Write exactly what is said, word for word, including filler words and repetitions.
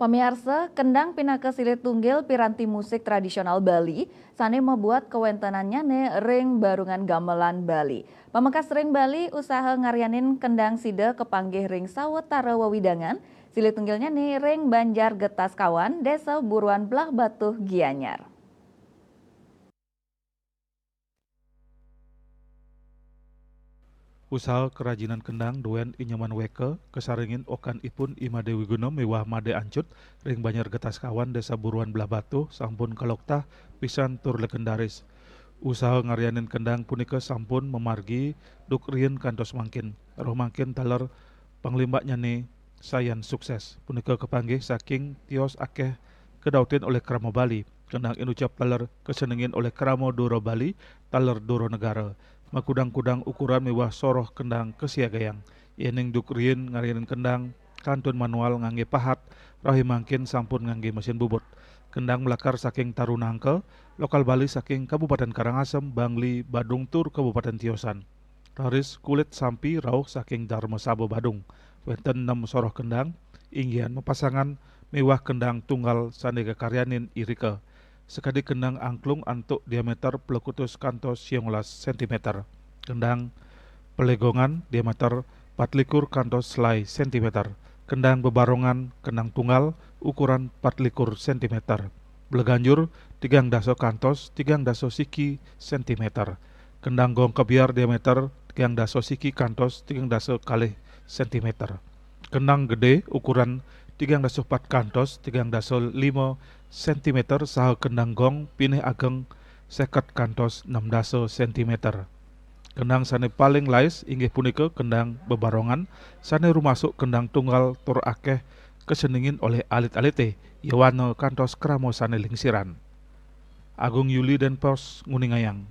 Pamiarsa, kendang pinaka silih tunggil piranti musik tradisional Bali sané mabuat kawéntenannyané ring barungan gamelan Bali. Pamekas ring Bali, usaha ngaryanin kendang sida kapanggih ring sawetara wewidangan, silih tunggilnyané ring Banjar Getas Kawan, Désa Buruan Blahbatuh, Gianyar. Usaha kerajinan kendang duén I Nyoman Weka, kasarengin okan ipun I Madé Wiguna miwah Madé Ancut ring Banjar Getas Kawan, Désa Buruan Blahbatuh, sampun kaloktah pisan tur legendaris. Usaha ngaryanin kendang punika sampun mamargi duk riin kantos mangkin. Rauh mangkin taler panglimbaknyané sayan suksés. Punika kapanggih saking tios akéh kadautin olih krama Bali. Kendang inucap taler kasenengin olih krama dura Bali, taler dura negara. Makudang-kudang ukuran miwah soroh kendang kasiagayang. Yéning duk riin ngaryanin kendang kantun manual nganggé pahat, rauh mangkin sampun nganggé mesin bubut. Kendang malakar saking Taru Nangka, lokal Bali saking Kabupaten Karangasem, Bangli, Badung tur kabupaten tiosan. Raris kulit sampi rauh saking Darmasaba Badung. Wénten nem soroh kendang, inggihan mapasangan miwah kendang tunggal sané kakaryanin irika. Sakadi kendang angklung antuk diaméter plekutus kantos siangolas séntiméter. Kendang pelegongan diaméter patlikur kantos selai séntiméter. Kendang bebarongan, kendang tunggal, ukuran patlikur séntiméter. Bleganjur, tigang dasa kantos tigang dasa siki séntiméter. Kendang gong kebyar diaméter tigang dasa siki kantos tigang dasa kalih séntiméter. Kendang gedé ukuran tigang dasa pat kantos tigang dasa lima séntiméter saha kendang gong pinih ageng seket kantos enam dasa séntiméter. Kendang sané paling lais inggih punika kendang bebarongan sané rumasuk kendang tunggal tur akéh kasenengin olih alit-alité, yowana kantos krama sané lingsiran. Agung Yuli, Denpos, nguningayang.